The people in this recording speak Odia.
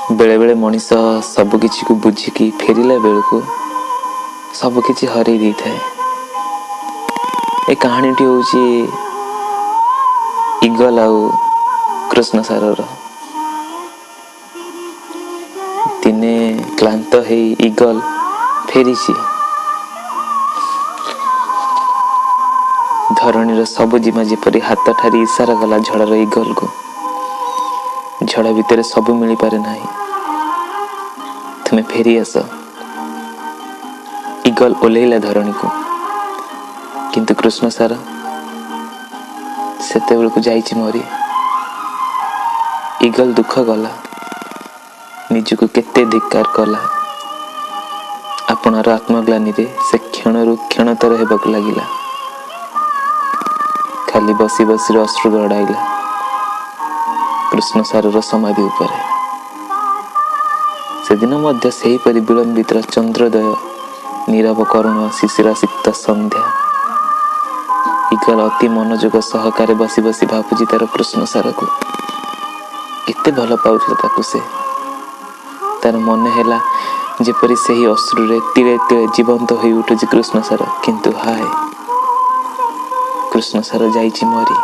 ବେଳେବେଳେ ମଣିଷ ସବୁକିଛିକୁ ବୁଝିକି ଫେରିଲା ବେଳକୁ ସବୁକିଛି ହରେଇ ଦେଇଥାଏ। ଏ କାହାଣୀଟି ହେଉଛି ଇଗଲ ଆଉ କୃଷ୍ଣସାରର। ଦିନେ କ୍ଳାନ୍ତ ହେଇ ଇଗଲ ଫେରିଛି। ଧରଣୀର ସବୁଜିମା ଯେପରି ହାତ ଠାରି ଇଶାରା କଲା ଝଡ଼ର ଇଗଲକୁ। ଝଡ଼ ଭିତରେ ସବୁ ମିଳିପାରେ ନାହିଁ, ତୁମେ ଫେରି ଆସ। ଇଗଲ ଓହ୍ଲେଇଲା ଧରଣୀକୁ, କିନ୍ତୁ କୃଷ୍ଣସାର ସେତେବେଳକୁ ଯାଇଛି ମରି। ଇଗଲ ଦୁଃଖ କଲା, ନିଜକୁ କେତେ ଧିକ୍କାର କଲା। ଆପଣାର ଆତ୍ମଗ୍ଲାନିରେ ସେ କ୍ଷଣରୁ କ୍ଷଣତର ହେବାକୁ ଲାଗିଲା। ଖାଲି ବସି ବସି ଅଶ୍ରୁ ଗଡ଼ାଇଲା କୃଷ୍ଣସାରର ସମାଧି ଉପରେ। ସେଦିନ ମଧ୍ୟ ସେହିପରି ବିଳମ୍ବିତ ଚନ୍ଦ୍ରୋଦୟ, ନୀରବ କରୁଣ ଶିଶିରସିକ୍ତ ସନ୍ଧ୍ୟା। ଇଗଲ ଅତି ମନୋଯୋଗ ସହକାରେ ବସି ବସି ଭାବୁଛି ତାର କୃଷ୍ଣସାରକୁ। କେତେ ଭଲ ପାଉଥିଲା ତାକୁ ସେ। ତାର ମନେ ହେଲା ଯେପରି ସେହି ଅଶ୍ରୁରେ ତିଳେ ତିଳେ ଜୀବନ୍ତ ହୋଇ ଉଠୁଛି କୃଷ୍ଣସାର। କିନ୍ତୁ ହାୟ, କୃଷ୍ଣସାର ଯାଇଛି ମରି।